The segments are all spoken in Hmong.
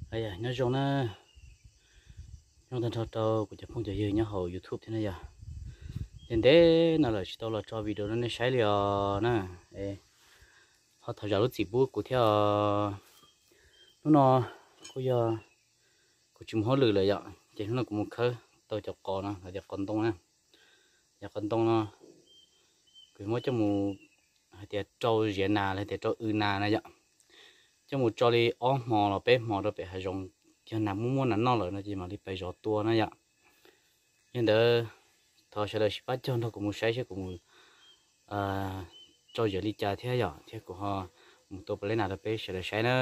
Nyob zoo na, nyob tag nrho rau kuv cov phooj cov ywg nyob hauv YouTube thiab na yom. Ntev ntev no lawm tsis tau los tso video rau nej saib li os na. Ho thov zam lub txim pub kuv thiab os. Hnub no kuj yog kuv tsis mus hauj lwm lawm yom, ces hnub no kuv mus khawb tau cov qos no, lawv tias qos ntoo na. Yog qos ntoo no kuv muab coj mus hais tias rau ziav nas los tias rau w nas na yom. Coj mus tso li ob hmo los peb hmo rau pem hav zoov, yog nas muaj muaj nas noj lawm no ces mam li pais zov tua na yom. Yog ntawd thov sawv daws sib pab cog nrog kuv mus saib saib kuv mus tso ziav li cas thiab yom, thiab kuv ho mus tua puas leb nas rau peb sawv daws saib na.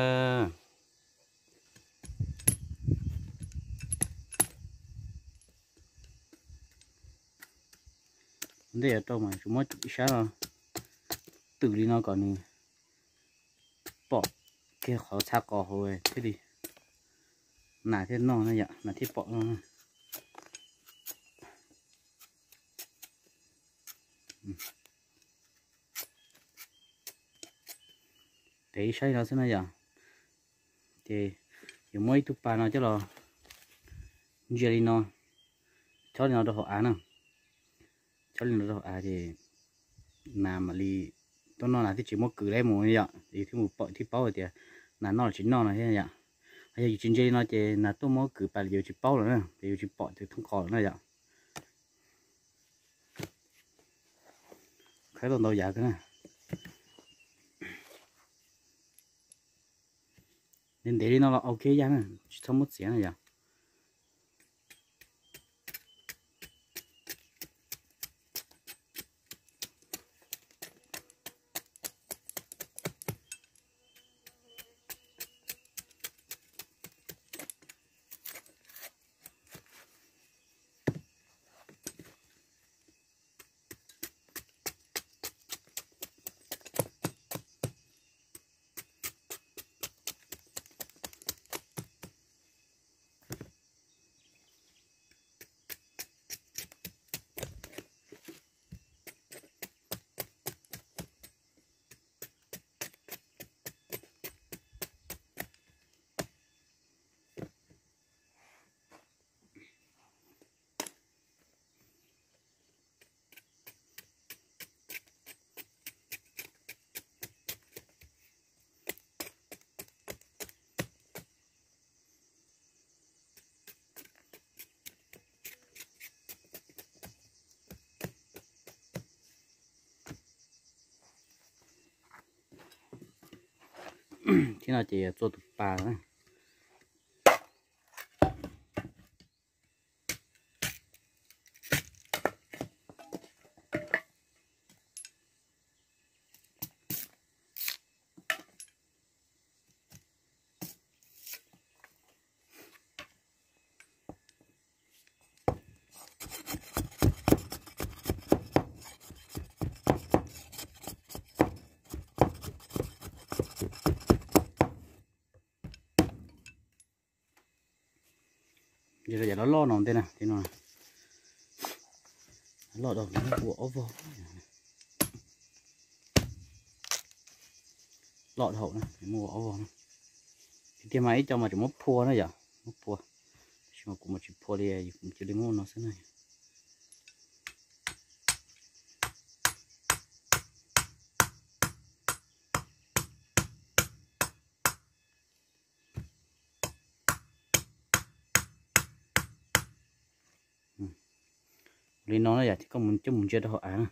Ntej yuav rau mas tsuas muab ib sab no twm li no kom nws pom kiag qhov txha qos hauv thiaj li nas thiaj noj na yom, nas thiaj pom no. Tev ib sab li no xwb na yom. Ces yuav muab ib tug pas no coj los ntsia li no, chob li no rau hauv av na. Chob li no rau hauv av ces nas mam li tuaj noj, nas thiaj tsis muab kwv lawm mus yom. Yus thiaj mus pom thiaj paub hais tias nas noj los tsis noj no thiab yom. Yog yus tsis ntsia li no ces nas tuaj muab kwv pas yus tsis paub lawm na, ces yus tsis pom tus thooj qos lawm na yom. Khawb tau ntau yav kawg na. Ntev ntev li no los ok yag na, tsis txhob muab txiav na yom. Thiab no ces yuav txua tus pas na. Yog yam loj loj no ntej na, no loj dhau, muab ua ob vog. Loj dhau na, muab ua ob vog na. Tiag tiag mas ib co mas tseem muab phua na yom, muab phua. Tab sis mas kuv mas tsis phua li, kuv cia li muab ua no xwb na. Li no na yom, ces koj mus coj mus ntsia rau hauv av na.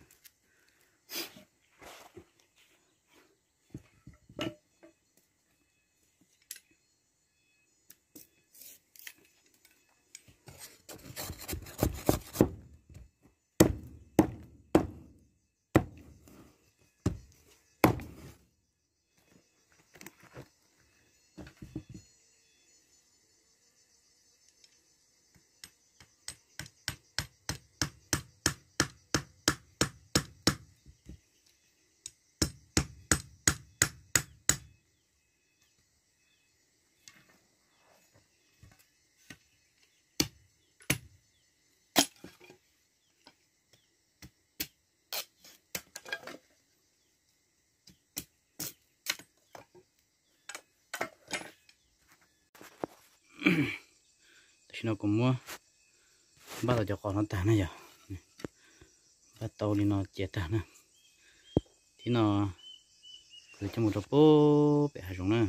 Tam sim no kuv muab npaj tau cov qos no tag na yog, npaj tau li no cia tag na. Thib no kuv coj mus rau pem hav zoov na.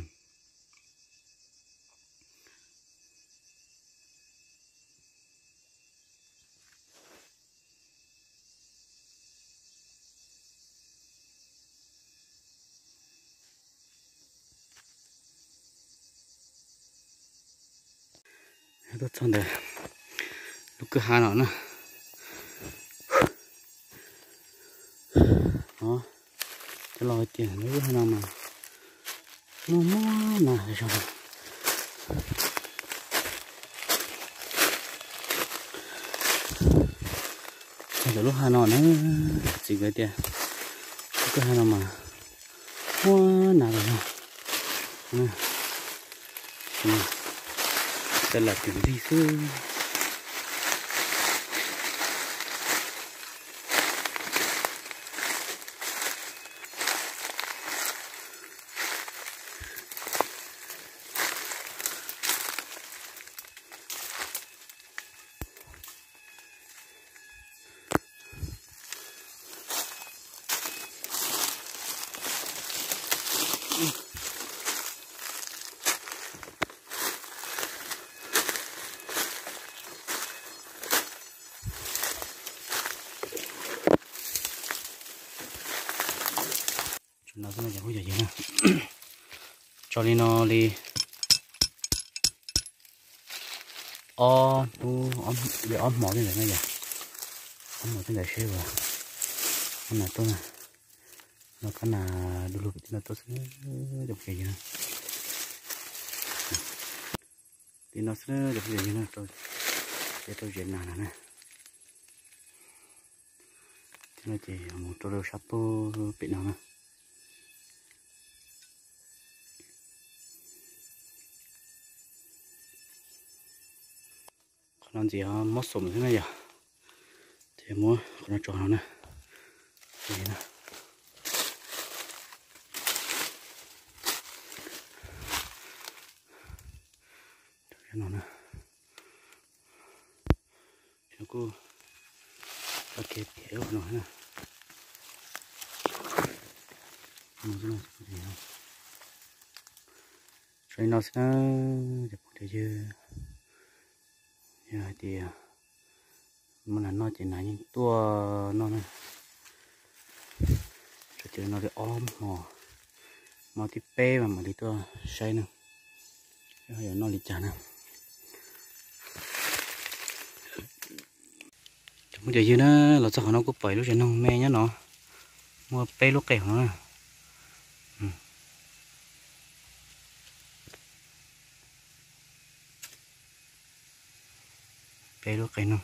Tuaj txog ntawm lub kwj ha no na. Cov laus hais tias lub kwj ha no mas muaj muaj nas zog. Ntawm lub ha no na, txiv nkawd tias lub kwj ha no mas muaj nas zog. Tawm lam twm nrig xwb. Tso li no li ob hnub, ob hmo tej ntawd na yog, ob hmo tej ntawd seb puas muaj nas tuaj. No kab nas du lug pem tej no tuaj xwb cov phooj ywg. Li no xwb cov phooj ywg, ces rau zem nas no na. Thiab no ces mus rau sab pem no na. Qhov no ntxiv mob xum xwb na yog, ces muab qhov no tso no na. No na, kuj no na. Tso li no xwb na, cov phooj ywg. Yog hais tias muaj nas noj ces nas yeej tuaj noj na. Tso li no li ob hmo, hmo thib peb mas mam li tuaj saib na, yuav noj li cas na. Cov phooj cov ywg na, los txog qhov no kuj pom lub tsev neeg me nyob no, muaj peb lub qe hauv no na. Peb lub qe noog,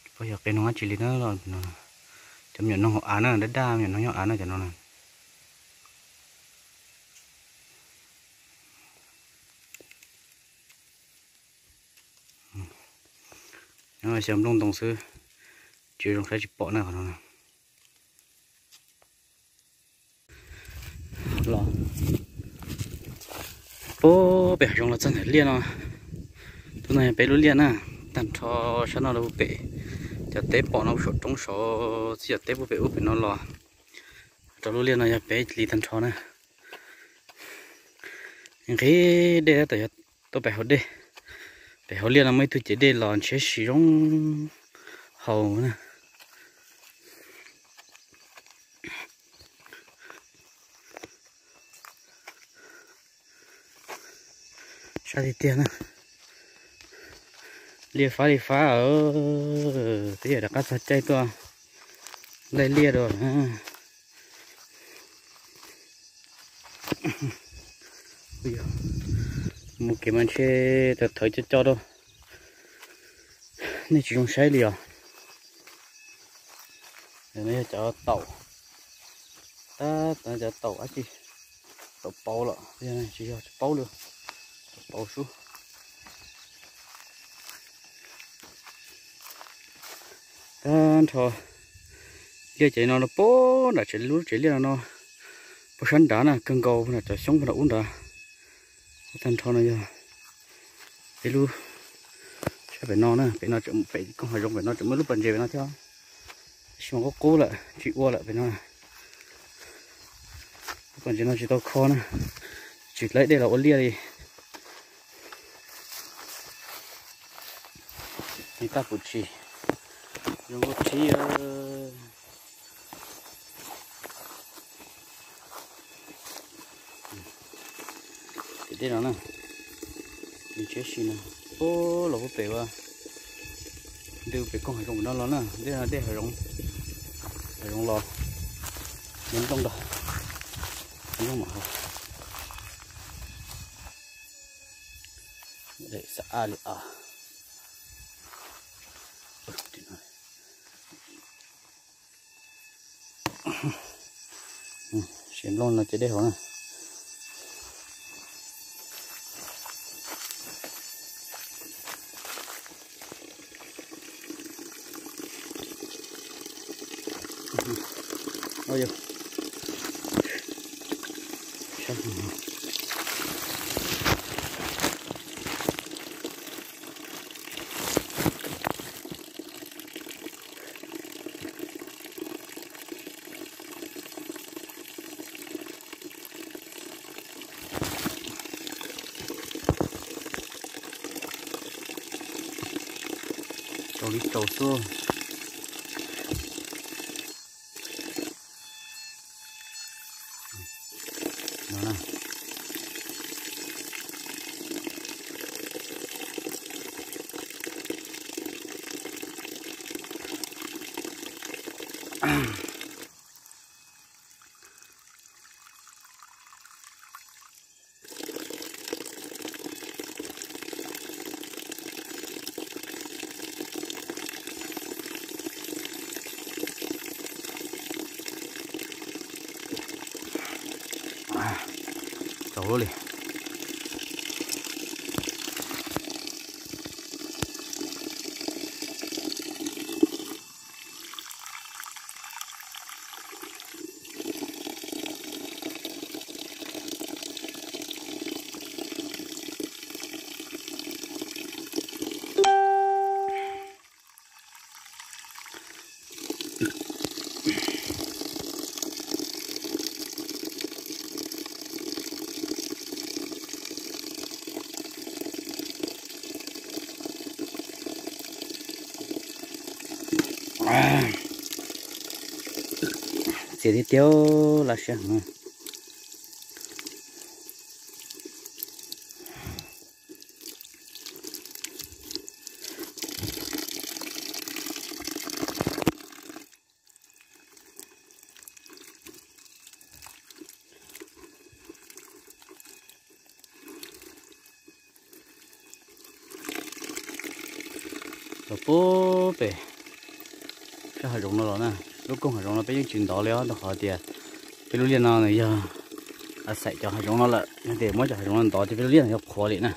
tsis paub yog qe noog dab tsi li na. Cov me nyuam noog hauv av na, daj daj me nyuam noog nyob av na cov no na. Nyob xyaw nplooj ntoo xwb, tsis zoo saib tsis pom na qhov no. Los puag pem hav zoov los txog ntawm liaj no, tus no yog peb lub liaj na, tag nrho sab no lawm pem, cov teb pom no saum roob saud, txij cov teb puag pem ub pem no los rau lub liaj no yog peb li tag nrho na. Nqhis dej tab tom yog tuaj pem hauv dej, pem hauv liaj no muaj ib tug cev dej los ntshe siv zoo haus na. Sab tiag tiag na. Liaj fab li fab, twb yog rov qab txog caij tuaj laij liaj dua na. Mus kev mas ntshe tawv thawv co co rau, nej tsis zoo saib li os. No yog cov taum, tab tom cov taum dab tsi, taum pauv los tsis yog, tsis paub li, taum pauv sub. Tag nrho liaj ces no puag nram tsev, lub tsev liaj no no, puag sab nrad na, kawg nkaus puag nram cov xyoob puag nram ub nrad. Tag nrho no yog Peb lub sab pem no na, pem no tseem pem koog hav zoov pem no tseem muaj lub pas ntses pem no thiab. Tab sis mas qub qub lawm tsis ua lawm pem no. Lub pas ntses no tsis tau kho na, tsis laib dej los ua liaj li. Ni tab pum tsis zoo nkauj tshib. Tim dej no na, tsheb si no, ub los pub pem ua, ntws pem koog hav zoov pem no los na, dej no dej hav zoov, hav zoov los, nyob nplooj nrog, nplooj mam haus. Xav li as. Siav nplooj no ces dej hauv na. Tsaus li tsaus xwb. No na. Tsaus li. Txias tiag tiag, laj siab heev. Los puag pem sab hav zoov no los na, lub koog hav zoov no peb yeej tsis ntov li os, rau qhov tias peb lub liaj no nws yog xaim cov hav zoov no lawm, yog tias muab cov hav zoov no ntov ces peb lub liaj no yog qhuav li na.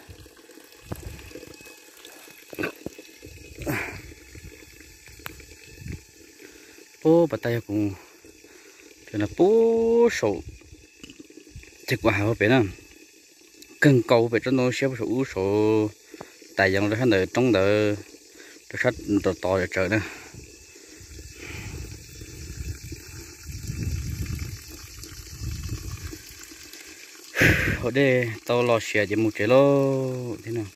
Puag pas tag yog kuv, no puag saum ces kuv hais hauv pem na, kawg nkaus pem tsob ntoo siab puag saum ub saum, tais yees rau sab ntawd roob ntawd, rau sab tod tod tsawv na. Haus dej tau los siav ces mus tsev lauj thiab na.